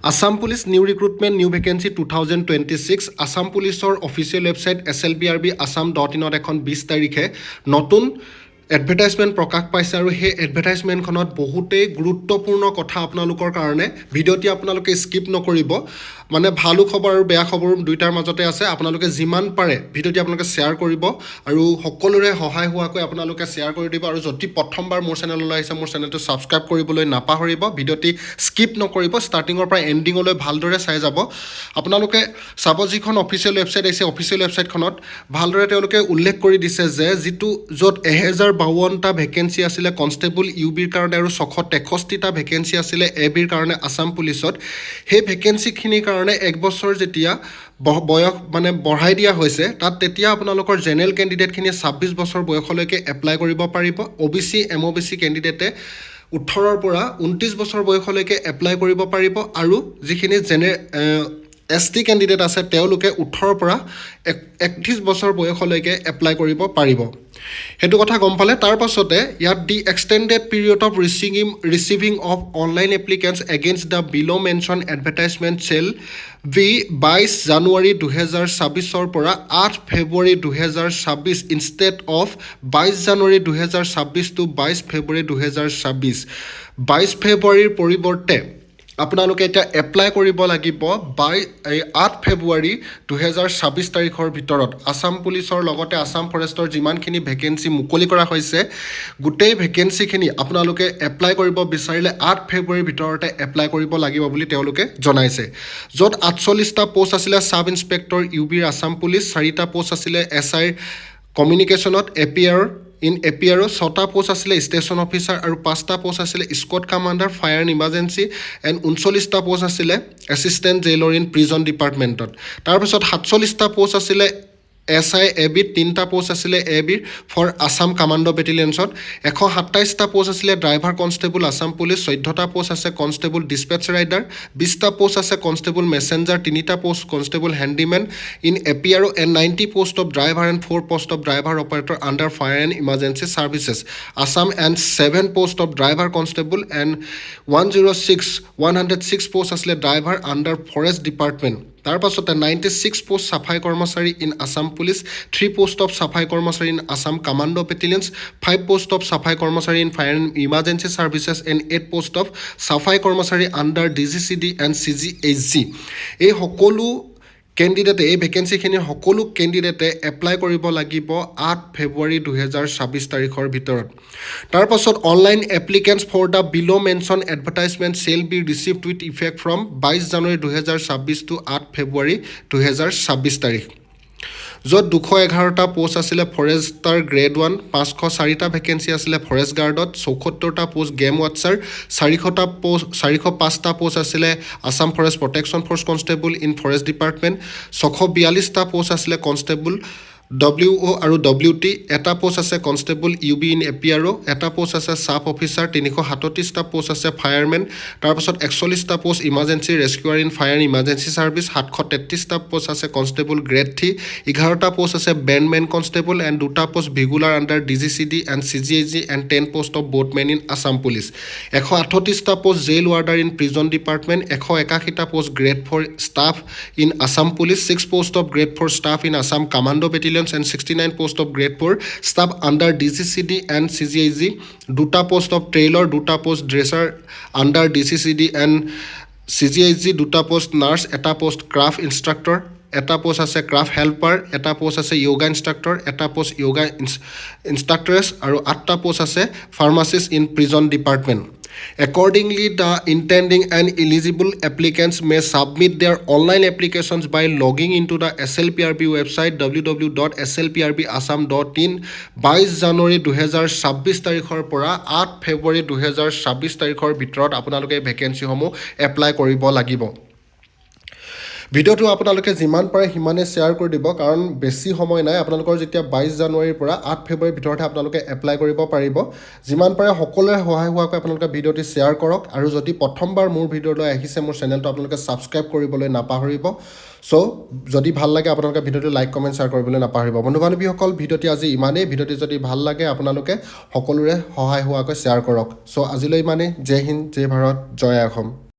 Assam Police new recruitment, new vacancy 2026। Assam পুলিচৰ official website slprbassam.inত এখন 20 তাৰিখে নতুন এডভাৰটাইজমেণ্ট প্ৰকাশ পাইছে আৰু সেই এডভাৰটাইজমেণ্টখনত বহুতেই গুৰুত্বপূৰ্ণ কথা আপোনালোকৰ কাৰণে। ভিডিঅ'টি আপোনালোকে স্কিপ নকৰিব। মানে ভালো খবৰ আৰু বেয়া খবৰো দুয়োটাৰ মাজতে আছে। আপোনালোকে যিমান পাৰে ভিডিঅ'টি আপোনালোকে শ্বেয়াৰ কৰিব আৰু সকলোৰে সহায় হোৱাকৈ আপোনালোকে শ্বেয়াৰ কৰি দিব। আৰু যদি প্ৰথমবাৰ মোৰ চেনেললৈ আহিছে, মোৰ চেনেলটো ছাবস্ক্ৰাইব কৰিবলৈ নাপাহৰিব। ভিডিঅ'টি স্কিপ নকৰিব, ষ্টাৰ্টিঙৰ পৰা এণ্ডিঙলৈ ভালদৰে চাই যাব। আপোনালোকে চাব, যিখন অফিচিয়েল ৱেবছাইট আহিছে, অফিচিয়েল ৱেবছাইটখনত ভালদৰে তেওঁলোকে উল্লেখ কৰি দিছে যে যিটো য'ত 1052টা ভেকেঞ্চি আছিলে কনষ্টেবল ইউ বিৰ কাৰণে আৰু 663টা ভেকেঞ্চি আছিলে এ বিৰ কাৰণে আছাম পুলিচত, সেই ভেকেঞ্চিখিনিৰ কাৰণে এক বছৰ যেতিয়া বয়স মানে বঢ়াই দিয়া হৈছে তাত, তেতিয়া আপোনালোকৰ জেনেৰেল কেণ্ডিডেটখিনিয়ে 26 বছৰ বয়সলৈকে এপ্লাই কৰিব পাৰিব। অ' বি চি, এম অ' বি চি কেণ্ডিডেটে 18ৰ পৰা 29 বছৰ বয়সলৈকে এপ্লাই কৰিব পাৰিব আৰু যিখিনি এছ টি কেণ্ডিডেট আছে, তেওঁলোকে 18ৰ পৰা 31 বছৰ বয়সলৈকে এপ্লাই কৰিব পাৰিব। সেইটো কথা গম পালে। তাৰ পাছতে ইয়াত the extended period of receiving of online applicants against the below mention advertisement shall be 22 জানুৱাৰী 2026ৰ পৰা 8 ফেব্ৰুৱাৰী 2026 ইনষ্টেড অফ 22 জানুৱাৰী 2026 টু 22 ফেব্ৰুৱাৰী 2026। 22 ফেব্ৰুৱাৰীৰ পৰিৱৰ্তে আপোনালোকে এতিয়া এপ্লাই কৰিব লাগিব এই 8 ফেব্ৰুৱাৰী 2026 তাৰিখৰ ভিতৰত। আছাম পুলিচৰ লগতে আছাম ফৰেষ্টৰ যিমানখিনি ভেকেঞ্চি মুকলি কৰা হৈছে, গোটেই ভেকেঞ্চিখিনি আপোনালোকে এপ্লাই কৰিব বিচাৰিলে 8 ফেব্ৰুৱাৰীৰ ভিতৰতে এপ্লাই কৰিব লাগিব বুলি তেওঁলোকে জনাইছে। য'ত 48টা প'ষ্ট আছিলে ছাব ইনস্পেক্টৰ ইউ বিৰ আছাম পুলিচ, চাৰিটা প'ষ্ট আছিলে এছ আইৰ কমিউনিকেশ্যনত A P R in A P আৰৰ, ছটা প'ষ্ট আছিলে ষ্টেচন অফিচাৰ আৰু পাঁচটা প'ষ্ট আছিলে squad commander fire and emergency and 39টা post আছিলে এছিষ্টেণ্ট জেইলৰ ইন প্ৰিজন ডিপাৰ্টমেণ্টত। তাৰপিছত 47টা প'ষ্ট আছিলে এছ I A বিত, তিনিটা প'ষ্ট আছিলে এ বিৰ ফৰ আছাম কামাণ্ডো বেটেলিয়নছত, 127টা প'ষ্ট আছিলে ড্ৰাইভাৰ কনষ্টেবল আছাম পুলিচ, 14টা প'ষ্ট আছে কনষ্টেবল ডিছপেচ ৰাইডাৰ, 20টা প'ষ্ট আছে কনষ্টেবল মেছেঞ্জাৰ, তিনিটা post constable handyman in A P R and 90 post of driver and four post of driver operator under fire and emergency services Assam and seven post of driver constable and 106 post আছিলে driver under forest department. তাৰ পাছতে 96 post চাফাই কৰ্মচাৰী in Assam Police, three post of চাফাই কৰ্মচাৰী in Assam Commando Battalions, five post of চাফাই কৰ্মচাৰী in fire and emergency services and eight post of চাফাই কৰ্মচাৰী under D G C D and C G H G. এই সকলো কেণ্ডিডেটে, এই ভেকেঞ্চিখিনিৰ সকলো কেণ্ডিডেটে এপ্লাই কৰিব লাগিব 8 ফেব্ৰুৱাৰী 2026 তাৰিখৰ ভিতৰত। তাৰপাছত online applicants for the below mention advertisement shall be received with effect from 22 January 2026 two 8 ফেব্ৰুৱাৰী 2026 তাৰিখ। য'ত 211টা প'ষ্ট আছিলে ফৰেষ্টাৰ গ্ৰেড ওৱান, 504টা ভেকেঞ্চি আছিলে ফৰেষ্ট গাৰ্ডত, 74টা প'ষ্ট গেম ৱাটছাৰ, 400টা প'ষ্ট, 405টা প'ষ্ট আছিলে Assam Forest Protection Force constable in forest department, 642টা post আছিলে কনষ্টেবল ডব্লিউ অ' আৰু ডব্লিউ টি, এটা প'ষ্ট আছে constable U B in A P R O, এটা প'ষ্ট আছে চাব অফিচাৰ, 337টা প'ষ্ট আছে ফায়াৰমেন, তাৰপাছত 41টা post emergency rescuer in fire emergency service, 733টা post আছে কনষ্টেবল গ্ৰেড থ্ৰী, 11টা প'ষ্ট আছে বেণ্ডমেন কনষ্টেবল এণ্ড দুটা post bugler under D G C D and C G H G and 10 post of boatman in Assam Police, 138টা post jail warder in prison department, 181টা post grade four staff in Assam Police, six post of grade four staff in Assam Commando Battalions and 69 post of grade four staff under D C C D and C G H G, দুটা post of ট্ৰেইলৰ, দুটা post dresser under D C C D and C G H G, দুটা post nurse, এটা post craft instructor, এটা post আছে craft helper, এটা post আছে yoga instructor, এটা post yoga ইনষ্ট্ৰাক্টৰেছ আৰু আঠটা প'ষ্ট আছে pharmacist in prison department. Accordingly, the intending and eligible applicants may submit their online applications by logging into the SLPRB website www.slprbassam.in 22 জানুৱাৰী 2026 তাৰিখৰ পৰা 8 ফেব্ৰুৱাৰী 2026 তাৰিখৰ ভিতৰত আপোনালোকে এই ভেকেঞ্চিসমূহ এপ্লাই কৰিব লাগিব। ভিডিঅ'টো আপোনালোকে যিমান পাৰে সিমানেই শ্বেয়াৰ কৰি দিব, কাৰণ বেছি সময় নাই আপোনালোকৰ। যেতিয়া 22 জানুৱাৰীৰ পৰা 8 ফেব্ৰুৱাৰীৰ ভিতৰতহে আপোনালোকে এপ্লাই কৰিব পাৰিব। যিমান পাৰে সকলোৰে সহায় হোৱাকৈ আপোনালোকে ভিডিঅ'টি শ্বেয়াৰ কৰক আৰু যদি প্ৰথমবাৰ মোৰ ভিডিঅ'লৈ আহিছে, মোৰ চেনেলটো আপোনালোকে ছাবস্ক্ৰাইব কৰিবলৈ নাপাহৰিব। চ' যদি ভাল লাগে, আপোনালোকে ভিডিঅ'টো লাইক, কমেণ্ট, শ্বেয়াৰ কৰিবলৈ নাপাহৰিব। বন্ধু বান্ধৱীসকল, ভিডিঅ'টি আজি ইমানেই। ভিডিঅ'টি যদি ভাল লাগে, আপোনালোকে সকলোৰে সহায় হোৱাকৈ শ্বেয়াৰ কৰক। চ' আজিলৈ ইমানেই। জয় হিন্দ, জয় ভাৰত, জয় অসম।